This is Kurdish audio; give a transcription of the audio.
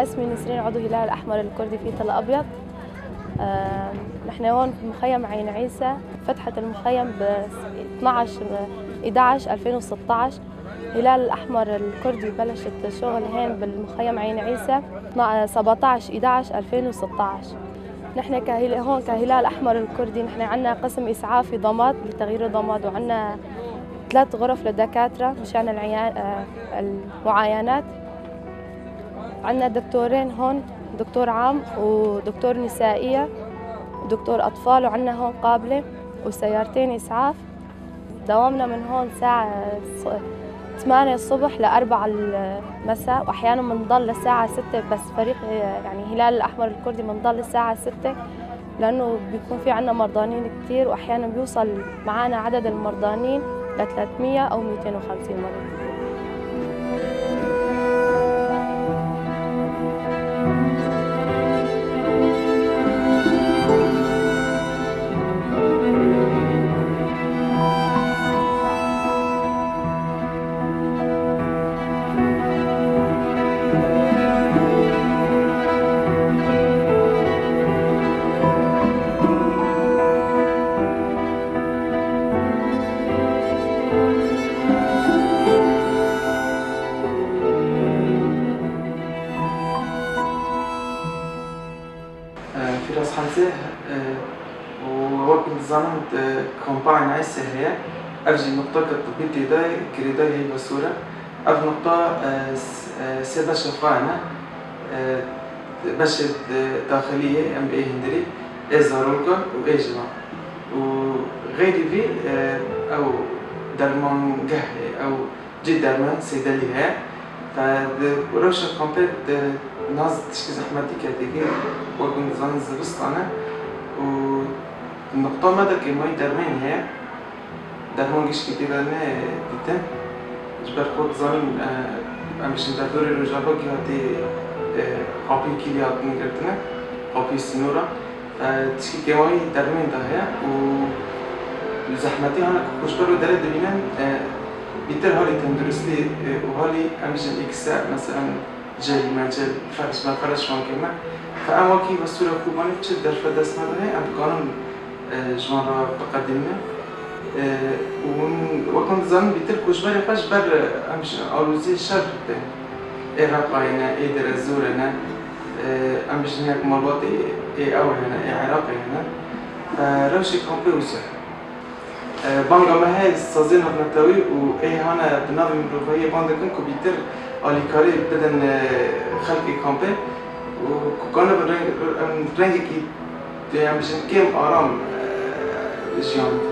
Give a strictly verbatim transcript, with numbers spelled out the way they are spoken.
اسمي نسرين، عضو هلال الأحمر الكردي في تل أبيض. آه، نحن هون بمخيم عين عيسى. فتحت المخيم ب اثنعش إدعش ألفين وستعش. هلال الأحمر الكردي بلشت شغل هين بالمخيم عين عيسى اثنا-، سبعتعش إدعش ألفين وستعش. نحن كهلا-، هون كهلال أحمر الكردي نحن عنا قسم إسعافي ضماد لتغيير الضماد، وعنا ثلاث غرف للدكاترة مشان العيا-، آه، المعاينات. عنا دكتورين هون، دكتور عام ودكتور نسائية ودكتور أطفال، وعنا هون قابلة وسيارتين إسعاف. دوامنا من هون ساعة ص-، ثمانية الصبح لأربعة المساء، وأحيانًا بنضل للساعة ستة، بس فريق، يعني، هلال الأحمر الكردي بنضل للساعة ستة، لأنه بيكون في عنا مرضانين كتير، وأحيانًا بيوصل معانا عدد المرضانين لثلاثمية أو ميتين وخمسين مريض. Firas Hemze, e, û wek hûn dizanin, e, kampanya Neyse heye. Ev jî nuqteke tibî tê de girêdayî heyva sor e. Ev nuqta, e, s-, e, sê beşa xwe hene. E, beşê, e, daxilî yê, em ê hundirî, ê zarokan û ê jinan. Û xeyrî vî, e, ew dermangeh heye, ew cî derman seydelî heye. Fe di rewşa kampê di nas tişkî zehmetî ketî, wek hûn dizanin zivistan e û nuqta me de kêmayî dermên heye. Derman gişkî tê de ne dîtin. Ji ber xwe dizanin, e, em ji derdorê Rojava gihatî, e, xapî kîlî hatine girtine, xapî sînora. E, tişkî kêmayî dermên de heye û zehmetî hane ku koçber û dere dibînin, e, bîtir halî tenduristî, e, û halî em bijin îkse, meselen, cel, mecel, ferş, me ferş wan keme. Fe em wekî vestûra Kobanê çi derfet dest me de heye, em dikanin, e, ji wan re biqedînin. E, û hûn, wek hûn dizanin, bîtir koçberê xwe ji ber, e, em bijin aloziyê şer tên. Ê Reqayê ne, ê Derezorê ne, e, em bijin hinek malbatê ê ew hene, ê Iraqê hene. E, rewşê kampê wisa. E, banga me heye saziyê navnetewî û ê hane bi navê mirovahiyê ban dikin ku bîtir alîkarî bidin, e, xelkê kampê û ku kanibin reng-, em rengekî, em bijin kêm aram, e, jiyan.